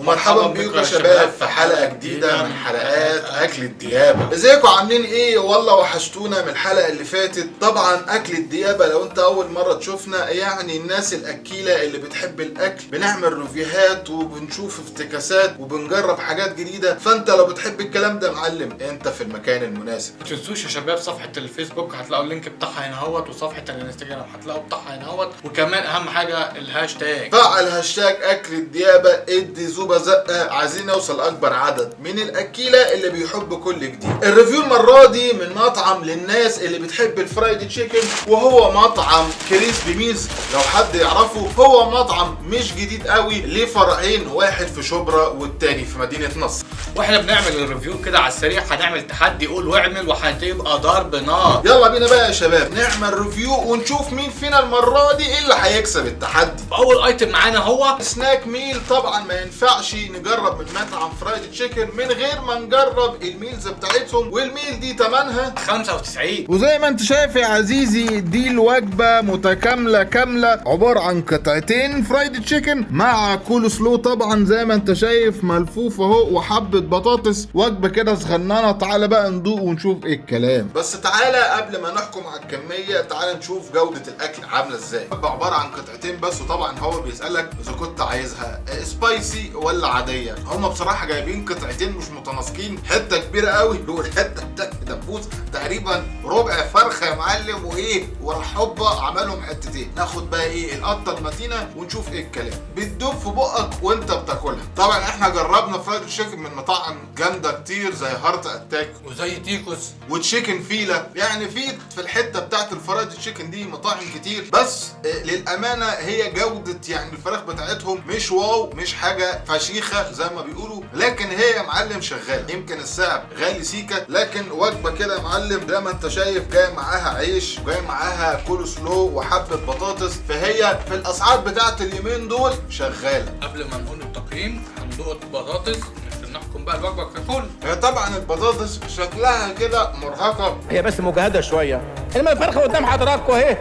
ومرحبا بيكم يا شباب في حلقة جديدة من حلقات اكل الديابه. ازيكم عاملين ايه؟ والله وحشتونا من الحلقة اللي فاتت. طبعا اكل الديابه لو انت اول مرة تشوفنا، يعني الناس الاكيله اللي بتحب الاكل، بنعمل review هات وبنشوف افتكاسات وبنجرب حاجات جديده، فانت لو بتحب الكلام ده يا معلم انت في المكان المناسب. ما تنسوش يا شباب صفحة الفيسبوك هتلاقوا ال link بتاعها هنا اهوت، وصفحه الانستجرام هتلاقوا بتاعها هنا اهوت، وكمان اهم حاجة الهاشتاج. فعل هاشتاج اكل الديابه، ادي زوبه زقه، عايزين نوصل اكبر عدد من الاكيله اللي بيحب كل جديد. ال review المرة دي من مطعم للناس اللي بتحب ال fried chicken، وهو مطعم Crispy Meals. لو حد يعرفه، هو مطعم مش جديد قوي، ليه فرعين، واحد في شبرا والتاني في مدينة نصر. واحنا بنعمل ال review كده على السريع هنعمل تحدي قول واعمل، وهتبقى ضرب نار. يلا بينا بقى يا شباب نعمل review ونشوف مين فينا المرة دي اللي هيكسب التحدي. اول item معانا هو snack meal. طبعا ما ينفعش نجرب من مطعم fried chicken من غير ما نجرب ال meals بتاعتهم، وال meal دي تمنها 95. وزي ما انت شايف يا عزيزي، دي الوجبة متكاملة كاملة، عبارة عن قطعتين fried chicken مع كول سلو، طبعا زي ما انت شايف ملفوف اهو، وحبة بطاطس، وجبة كده صغننة. تعالى بقى ندوق ونشوف ايه الكلام. بس تعالى قبل ما نحكم على الكمية، تعالى نشوف جودة الاكل عاملة ازاي. عبارة عن قطعتين بس، وطبعا هو بيسألك اذا كنت عايزها spicy ولا عادية. هما بصراحة جايبين قطعتين مش متناسقين، حتة كبيرة قوي والحتة التانية دبوس تقريبا ربع فرخة يا معلم، وايه وراح هوبا عملهم حتتين. ناخد بقى ايه القطة المتينة ونشوف ايه الكلام. بتدوب في بقك وانت بتاكلها. طبعا احنا جربنا fried chicken من مطاعم جامدة كتير زي Heart Attack وزي تيكوس و Chicken Fila، يعني في الحتة بتاعت ال fried chicken دي مطاعم كتير، بس للامانة هي جوده يعني الفراخ بتاعتهم مش wow، مش حاجة فشيخه زي ما بيقولوا، لكن هي يا معلم شغاله. يمكن السعر غالي سيكا، لكن وجبة كده يا معلم زي ما انت شايف جاي معاها عيش وجاي معاها كول سلو وحبه بطاطس، فهي في الاسعار بتاعت اليومين دول شغاله. قبل ما نقول التقييم هندوق البطاطس عشان نحكم بقى الوجبة ككل. هي طبعا البطاطس شكلها كده مرهقه، هي بس مجاهدة شوية، انما الفرخه قدام حضراتكم اهي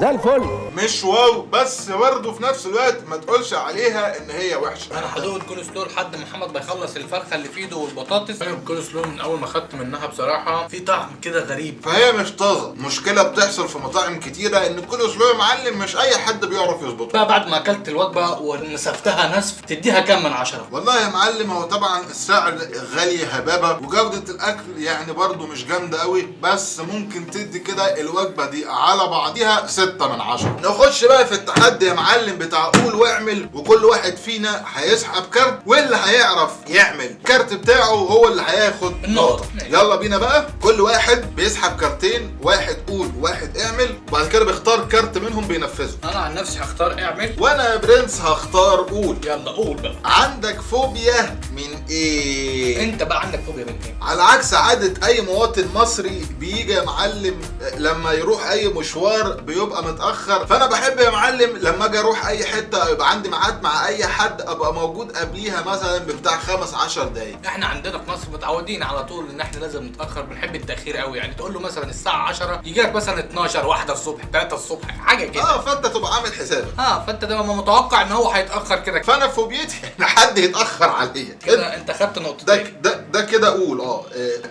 زي الفل. مش wow، بس برضه في نفس الوقت ما تقولش عليها ان هي وحشه. انا هدوق الكول سلو لحد محمد ما يخلص الفرخه اللي في ايده والبطاطس. الكول سلو من اول ما خدت منها بصراحة في طعم كده غريب، فهي مش طازه. مشكلة بتحصل في مطاعم كتيرة ان الكول سلو يا معلم مش اي حد بيعرف يظبطه. بقى بعد ما اكلت الوجبة ونسفتها نسف، تديها كام من 10؟ والله يا معلم هو طبعا السعر غالي هبابه، وجوده الاكل يعني برضه مش جامدة قوي، بس ممكن تدي كده الوجبة دي على بعضيها 6 من 10. نخش بقى في التحدي يا معلم بتاع قول واعمل، وكل واحد فينا هيسحب كارت، واللي هيعرف يعمل الكارت بتاعه هو اللي هياخد النقطة. نقطة. يلا بينا بقى، كل واحد بيسحب كارتين، واحد قول واحد اعمل، وبعد كده بيختار كارت منهم بينفذه. انا عن نفسي هختار اعمل. وانا يا برنس هختار قول. يلا قول بقى. عندك فوبيا من ايه؟ انت بقى عندك فوبيا من ايه؟ على عكس عادة أي مواطن مصري بيجي يا معلم لما يروح أي مشوار بيبقى متأخر، فأنا بحب يا معلم لما أجي أروح أي حتة يبقى عندي ميعاد مع أي حد أبقى موجود قبليها مثلا بتاع 15 دقايق. احنا عندنا في مصر متعودين على طول ان احنا لازم نتاخر، بنحب التاخير قوي، يعني تقول له مثلا الساعة 10 يجي لك مثلا 12، 1 الصبح، 3 الصبح، حاجة كده. اه، فأنت تبقى عامل حسابك. اه، فانت دايما متوقع ان هو هيتاخر كده. فأنا فوبيتي إن حد يتأخر عليا. كده انت خدت ده نقطتين. ده كده قول.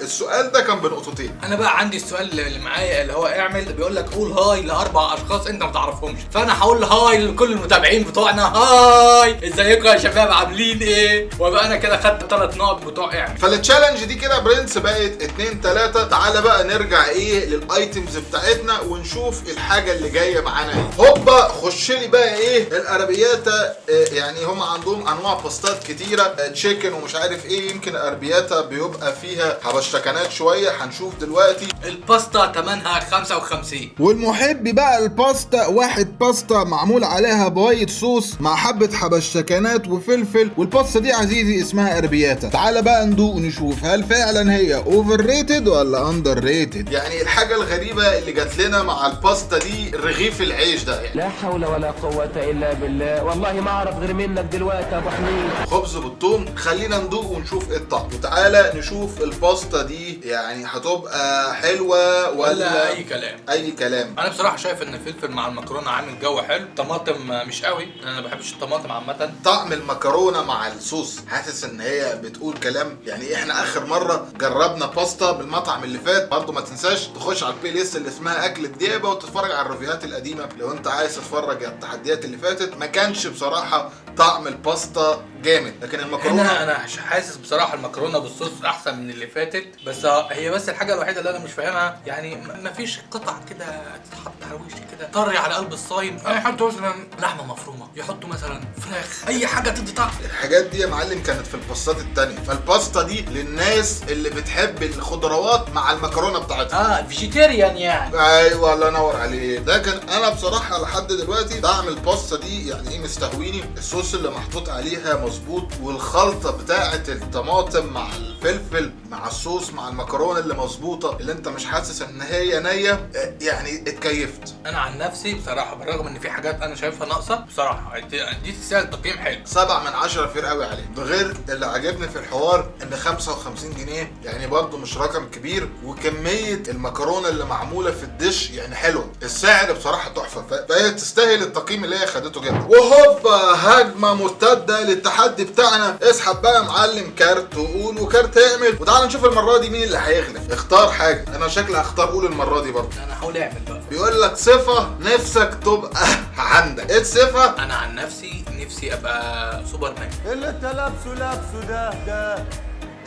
السؤال ده كان بنقطتين. انا بقى عندي السؤال اللي معايا اللي هو اعمل، بيقول لك قول hi لاربع اشخاص انت ما تعرفهمش، فانا هقول hi لكل المتابعين بتوعنا. hi، ازيكم يا شباب، عاملين ايه؟ وابقى انا كده خدت 3 نقط بتوع اعمل. فال challenge دي كده برنس بقت 2-3. تعالى بقى نرجع ايه لل items بتاعتنا ونشوف الحاجة اللي جاية معانا ايه. هوبا، خش لي بقى ايه الارابياتا. يعني هم عندهم انواع باستات كتيره، chicken ومش عارف ايه. يمكن الاربياتا بيبقى فيها حبشتكنات شويه، هنشوف دلوقتي. الباستا ثمنها 55. والمحب بقى الباستا، واحد باستا معمول عليها ب white sauce مع حبة حبشتكنات وفلفل، والباستا دي عزيزي اسمها اربياتا. تعالى بقى ندوق ونشوف هل فعلا هي overrated ولا underrated. يعني الحاجة الغريبة اللي جات لنا مع الباستا دي رغيف العيش ده يعني. لا حول حول ولا قوة الا بالله، والله ما اعرف غير منك دلوقتي يا ابو حميد. خبز بالثوم، خلينا ندوق ونشوف ايه الطعم، وتعالى نشوف الباستا دي يعني هتبقى حلوة ولا اي كلام. اي كلام. انا بصراحة شايف ان الفلفل مع المكرونه عامل جو حلو، طماطم مش قوي، انا ما بحبش الطماطم عامة. طعم المكرونه مع الصوص حاسس ان هي بتقول كلام. يعني احنا اخر مرة جربنا باستا بالمطعم اللي فات، برضو ما تنساش تخش على ال playlist اللي اسمها اكل الديابه وتتفرج على ال review هات القديمة لو انت عايز تتفرج على التحديات اللي فاتت. ما كانش بصراحة طعم الباستا جامد، لكن المكرونه هنا انا حاسس بصراحة المكرونه بالصوص احسن من اللي فاتت، بس هي بس الحاجة الوحيدة اللي انا مش فاهمها يعني مفيش قطع كده تتحط على الوش كده طري على قلب الصايم، يعني يحطوا مثلا لحمه مفرومه، يحطوا مثلا فراخ، اي حاجة تدي طعم. الحاجات دي يا معلم كانت في الباستات التانية، فالباستا دي للناس اللي بتحب الخضروات مع المكرونه بتاعتها. vegetarian يعني. ايوه الله ينور عليك. لكن انا بصراحة لحد دلوقتي طعم الباستا دي يعني ايه مستهويني، الصوص اللي محطوط عليها مظبوط، والخلطه بتاعه الطماطم مع الفلفل مع الصوص مع المكرونه اللي مظبوطة، اللي انت مش حاسس ان هي نيه، يعني اتكيفت. انا عن نفسي بصراحة بالرغم ان في حاجات انا شايفها ناقصه بصراحة دي تستاهل تقييم حلو. 7 من 10 fair قوي عليه. ده غير اللي عجبني في الحوار ان 55 جنيه يعني برضو مش رقم كبير، وكمية المكرونه اللي معمولة في ال dish يعني حلوة، السعر بصراحة تحفة، فهي تستاهل التقييم اللي هي خدته جدا. وهوبا هجمة مرتدة للتحدي بتاعنا. اسحب بقى يا معلم كارت وقول وكارت اعمل، وتعالى نشوف المرة دي مين اللي هيغلب. اختار حاجة، انا شكلي هختار قول المرة دي برضو. انا هحاول اعمل بقى. بيقول لك صفة نفسك تبقى عندك، ايه الصفة؟ انا عن نفسي نفسي ابقى سوبر مان. اللي انت لابسه لابسه ده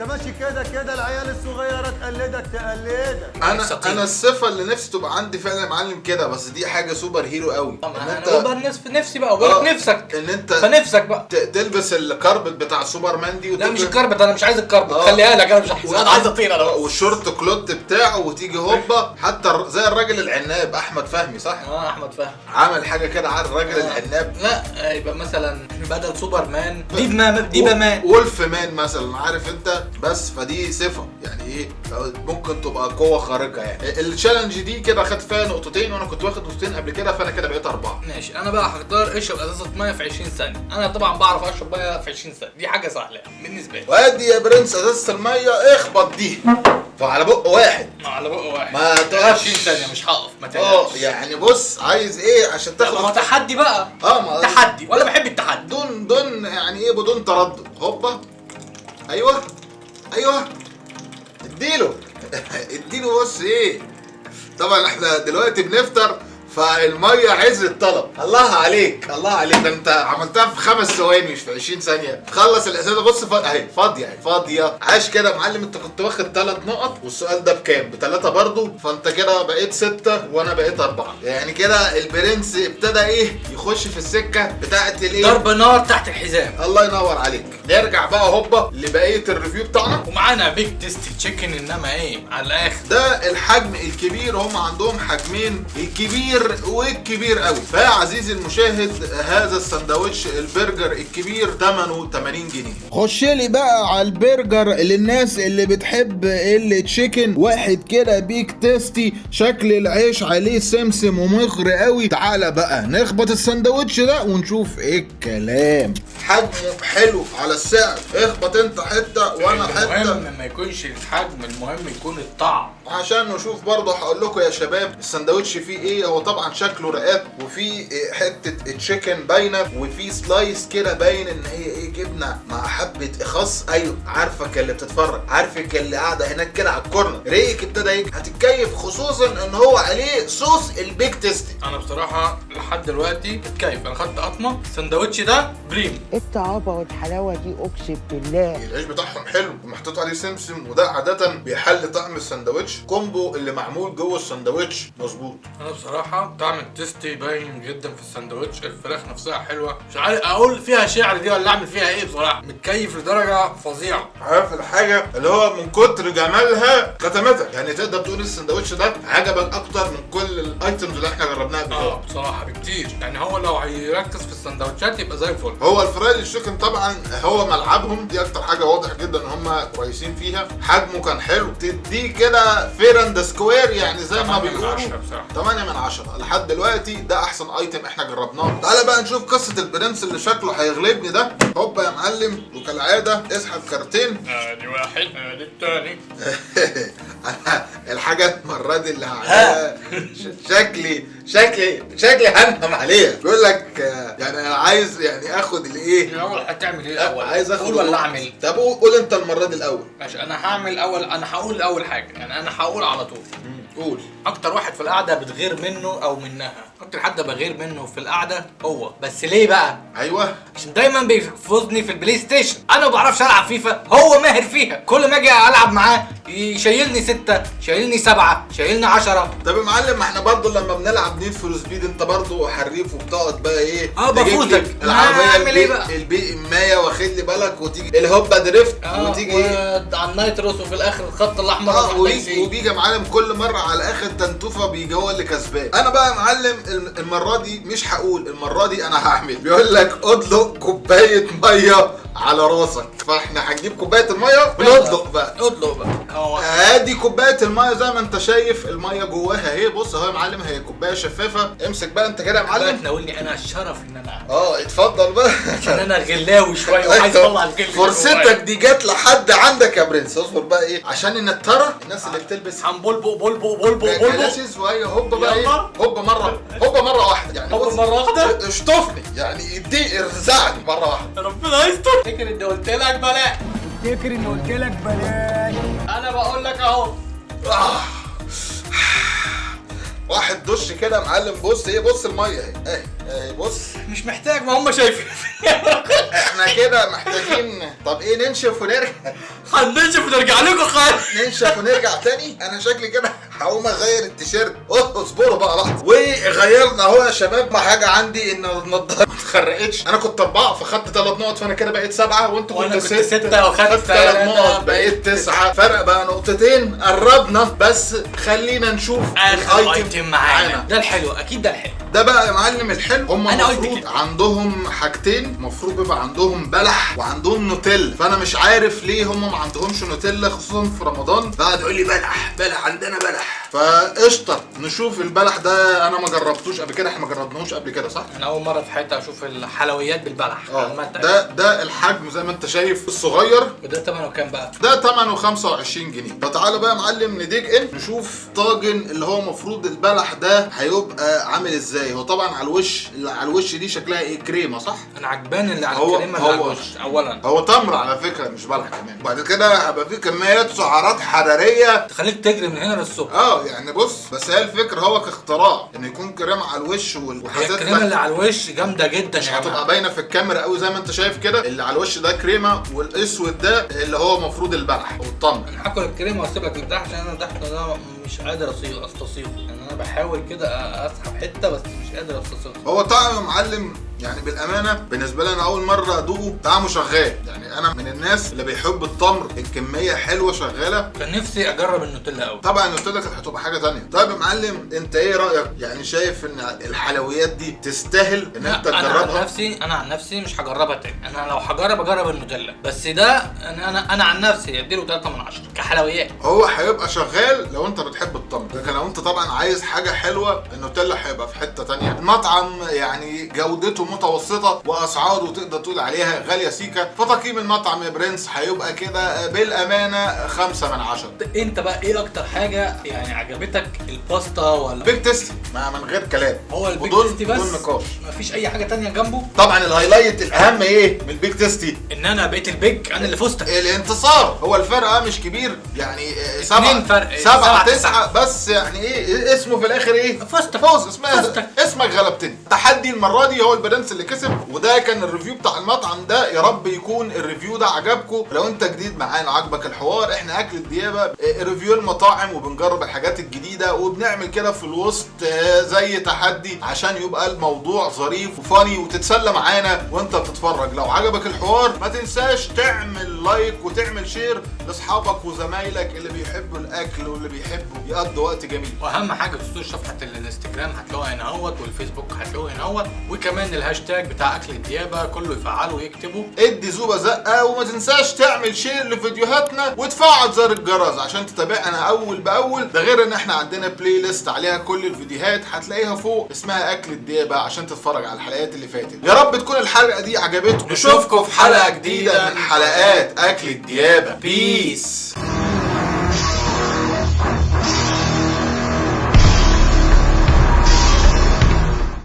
انت ماشي كده كده، العيال الصغيرة تقلدك تقلدك. انا الصفة اللي نفسي تبقى عندي فعلا يا معلم كده، بس دي حاجة super hero قوي. ان انت بقى نفسي بقى، وبقولك نفسك ان انت فنفسك بقى تلبس ال carpet بتاع سوبرمان دي. لا مش ال carpet، انا مش عايز ال carpet، خليها لك، انا مش عايز، انا عايز اطير انا. والشورت كلوت بتاعه وتيجي هوبا، حتى زي الراجل العناب احمد فهمي، صح؟ احمد فهمي عمل حاجة كده على الراجل العناب. لا يبقى مثلا بدل سوبرمان ديبا مان، wolf man مثلا، عارف انت. بس فدي صفة يعني ايه ممكن تبقى قوة خارقة يعني. ال challenge دي كده خدت فيها نقطتين، وانا كنت واخد نقطتين قبل كده، فانا كده بقيت 4. ماشي. انا بقى هختار اشرب ازازة مية في 20 ثانية. انا طبعا بعرف اشرب مية في 20 ثانية، دي حاجة سهلة بالنسبة لي. وادي يا برنس ازازة المية، اخبط دي فعلى بق واحد، على بق واحد، ما تقفش. 20 ثانية مش هقف، ما تقلقش. يعني بص عايز ايه عشان تاخد؟ ما تحدي بقى. ما تحدي، وانا بحب التحدي. دون يعني ايه بدون تردد. هوبا، ايوه ايوه، اديله اديله. بص ايه، طبعا احنا دلوقتي بنفطر فالميه عز الطلب. الله عليك الله عليك، ده انت عملتها في 5 ثواني مش في 20 ثانية. خلص الازازه، بص اهي فاضية اهي فاضية. عاش كده يا معلم، انت كنت واخد 3 نقط، والسؤال ده بكام؟ ب3 برضو، فانت كده بقيت 6 وانا بقيت 4. يعني كده البرنس ابتدى ايه يخش في السكة بتاعه الايه؟ ضرب نار تحت الحزام. الله ينور عليك. نرجع بقى هوبا لبقية ال review بتاعنا، ومعانا Big Tasty Chicken، انما ايه على الاخر. ده الحجم الكبير، هم عندهم حجمين، الكبير والكبير قوي. فيا عزيزي المشاهد، هذا السندوتش البرجر الكبير ثمنه 80 جنيه. خش لي بقى على البرجر للناس اللي بتحب ال chicken، واحد كده Big Tasty، شكل العيش عليه سمسم ومغري قوي. تعالى بقى نخبط السندوتش ده ونشوف ايه الكلام. حجمه حلو على السعر، اخبط انت حتة وانا حتة. المهم ما يكونش الحجم، المهم يكون الطعم. عشان نشوف برضه هقول لكم يا شباب السندوتش فيه ايه. هو طبعا شكله رقات، وفيه حتة chicken باينة، وفيه slice كده باين ان هي ايه، جبنه مع حبه خس. ايوه عارفك اللي بتتفرج، عارفك اللي قاعدة هناك كده على ال corner، ريقك ابتدى يجري، هتتكيف، خصوصا ان هو عليه صوص ال Big Tasty. انا بصراحة لحد دلوقتي اتكيف، انا خدت قطمه السندوتش ده بريم. ايه الطعابه والحلاوه دي، اقسم بالله. العيش بتاعهم حلو ومحطوط عليه سمسم، وده عادة بيحل طعم السندوتش. combo اللي معمول جوه السندوتش مظبوط. انا بصراحة طعم ال Tasty باين جدا في السندوتش، الفراخ نفسها حلوة، مش عارف اقول فيها شعر دي ولا اعمل فيها ايه بصراحة، متكيف لدرجة فظيعة. عارف الحاجة اللي هو من كتر جمالها كتمتك، يعني تقدر تقول السندوتش ده عجبك اكتر من كل ال items اللي احنا جربناها قبل كده. بصراحة بكتير، يعني هو لو هيركز في السندوتشات يبقى زي الفل. هو ال fried chicken طبعا هو ملعبهم، دي اكتر حاجة واضح جدا ان هم كويسين فيها. حجمه كان حلو، تديه كده كده fair and square، يعني زي ما 8 من بيقولوا 10 بصراحة. 8 من 10 لحد دلوقتي. ده احسن item احنا جربناه. تعالى بقى نشوف قصة البرنس اللي شكله هيغلبني ده. هوبا يا معلم، وكالعادة اسحب كارتين. ادي واحد، ادي التاني. انا الحاجة المرة دي اللي هعملها شكلي شكلي شكلي هندم عليها. بيقول لك يعني انا عايز يعني اخد الايه. الاول هتعمل ايه الاول؟ عايز اخد قول ولا اعمل؟ طب قول انت المرة دي الاول. ماشي، انا هعمل اول. انا هقول اول حاجة، يعني انا هقول على طول. قول. اكتر واحد في القعدة بتغير منه او منها، اكتر حد بغير منه في القعدة هو، بس ليه بقى؟ ايوه، عشان دايما بيفوزني في البلاي ستيشن. انا ما بعرفش العب فيفا، هو ماهر فيها. كل ما اجي العب معاه يشيلني 6، شايلني 7، شايلني 10. طب يا معلم، ما احنا برضو لما بنلعب Need for Speed انت برضو حريف وبتقعد بقى ايه، تجيب لي بفوزك. العربية هعمل ايه البي بقى؟ البي ام واخد لي بالك، وتيجي الهوبا drift وتيجي ايه على ال nitrous، وفي الاخر الخط الاحمر راح دايسين. وبيجي يا معلم كل مرة على اخر تنتوفه بيجي هو اللي كسبان. انا بقى يا معلم المرة دي مش هقول، المرة دي انا هعمل. بيقول لك ادلق كوباية مية على راسك، فاحنا هنجيب كوباية المية ونطلق بقى. اطلق بقى. هو ادي كوباية المية زي ما انت شايف، المية جواها اهي. بص اهو يا معلم، هي كوباية شفافة. امسك بقى انت كده يا معلم. تناولني انا الشرف ان انا أعمل. اتفضل بقى. عشان انا غلاوي شوية وعايز اطلع الغل اللي فرصتك جوايا. دي جت لحد عندك يا برنس. اصبر بقى ايه عشان النتره، الناس اللي بتلبس هنبلبق بلبق بلبق بلبق. glasses، وهي هوبا بقى ايه، يلا. هوبا مرة، هوبا مرة واحدة يعني. هوبا بص، مرة واحدة؟ اشطفني يعني، ادي ارزعني مرة واحدة. ربنا يستر. افتكر اني قلت لك بلاش، افتكر اني قلت لك بلاش. انا بقول لك اهو. واحد دش كده يا معلم. بص ايه، بص المية اهي اهي اهي. بص مش محتاج، ما هم شايفين. احنا كده محتاجين. طب ايه، ننشف ونرجع؟ هننشف ونرجع لكم خالص. ننشف ونرجع تاني. انا شكلي كده هقوم اغير التيشيرت. اصبروا بقى لحظة. وغيرنا اهو يا شباب. ما حاجة عندي ان النضارة ما اتخرقتش. انا كنت 4 فخدت 3 نقط، فانا كده بقيت 7، وانت وأنا كنت كنت 6 وخدت 3 3 نقط بقيت 9. فرق بقى نقطتين، قربنا. بس خلينا نشوف اخر ال item item معانا ده الحلو، اكيد ده الحلو. ده بقى يا معلم الحلو. هم أنا قلت المفروض كده. عندهم حاجتين، المفروض بيبقى عندهم بلح وعندهم نوتيلا، فانا مش عارف ليه هم ما عندهمش نوتيلا خصوصا في رمضان. بقى يقول لي بلح بلح، عندنا بلح. فقشطه نشوف البلح ده، انا ما جربتوش قبل كده. احنا ما جربناهوش قبل كده صح؟ انا اول مرة في حياتي اشوف الحلويات بالبلح. عامة. ده الحجم زي ما انت شايف الصغير. وده ثمنه كام بقى؟ ده ثمنه 25 جنيه. فتعالوا بقى يا معلم ن dig in نشوف طاجن اللي هو المفروض البلح ده هيبقى عامل ازاي. هو طبعا على الوش، اللي على الوش دي شكلها ايه، كريمة صح؟ انا عجباني اللي على الكريمة اللي على الوش اولا. هو تمر على فكرة مش بلح كمان. وبعد كده هيبقى فيه كميات سعرات حرارية تخليك تجري من هنا للصبح. يعني بص، بس هي الفكرة هو كاختراع ان يكون كريمة على الوش هي وحاجات الكريمة اللي على الوش جامدة جدا مش يا هتبقى جماعة. باينة في الكاميرا قوي زي ما انت شايف كده. اللي على الوش ده كريمة، والاسود ده اللي هو المفروض البلح والتمر. انا هاكل الكريمة واسيب لك اللي تحت، عشان انا تحت ده مش قادر استصيغه. يعني انا بحاول كده اسحب حتة بس مش قادر استصيغها. هو طعم يا معلم يعني بالامانة بالنسبة لي انا اول مرة ادوقه، طعمه شغال. يعني انا من الناس اللي بيحب التمر، الكمية حلوة شغالة. كان نفسي اجرب النوتيلا قوي. طبعا النوتيلا كانت هتبقى حاجة ثانية. طيب يا معلم انت ايه رايك؟ يعني شايف ان الحلويات دي تستاهل ان انت انا عن تجربها؟ نفسي، انا عن نفسي مش هجربها تاني. انا لو هجرب اجرب النوتيلا بس. ده انا عن نفسي اديله 3 من 10 كحلويات. هو هيبقى شغال لو انت بتحب التمر، لكن لو انت طبعا عايز حاجة حلوة النوتيلا هيبقى في حتة تانية. المطعم يعني جودته متوسطه واسعاره تقدر تقول عليها غالية سيكا. فتقييم المطعم يا برنس هيبقى كده بالامانة 5 من 10. انت بقى ايه اكتر حاجة يعني عجبتك، الباستا ولا Big Tasty؟ ما من غير كلام. هو ال Big بدون Tasty بس؟ بدون نقاش. مفيش اي حاجة تانية جنبه؟ طبعا ال highlight الاهم ايه من ال Big Tasty؟ ان انا بقيت ال big، انا اللي فزتك. الانتصار. هو الفرق مش كبير يعني، 7 فرق، 7 7 9 بس. يعني ايه اسمه في الاخر ايه؟ فزتك. فوز اسمها فزتك. اسمك غلبتني. تحدي المرة دي هو البرنس اللي كسب، وده كان ال review بتاع المطعم ده. يا رب يكون ال review ده عجبكم. لو انت جديد معانا عجبك الحوار، احنا اكل الديابه review المطاعم وبنجرب الحاجات الجديدة، وبنعمل كده في الوسط زي تحدي عشان يبقى الموضوع ظريف و funny وتتسلى معانا وانت بتتفرج. لو عجبك الحوار ما تنساش تعمل like وتعمل share لاصحابك وزمايلك اللي بيحبوا الاكل واللي بيحبوا يقضوا وقت جميل. واهم حاجة تزوروا صفحة الانستجرام هتلاقوها هنا اهوت، والفيسبوك هتلاقوه هنا اهوت، وكمان الهاشتاج الهاشتاج بتاع اكل الديابه، كله يفعله ويكتبه. ادي زوبة زقة، وما تنساش تعمل share لفيديوهاتنا وتفعل زر الجرس عشان تتابعنا اول باول. ده غير ان احنا عندنا playlist عليها كل الفيديوهات، هتلاقيها فوق اسمها اكل الديابة عشان تتفرج على الحلقات اللي فاتت. يا رب تكون الحلقة دي عجبتكم. نشوفكم في حلقة جديدة من حلقات اكل الديابة. peace.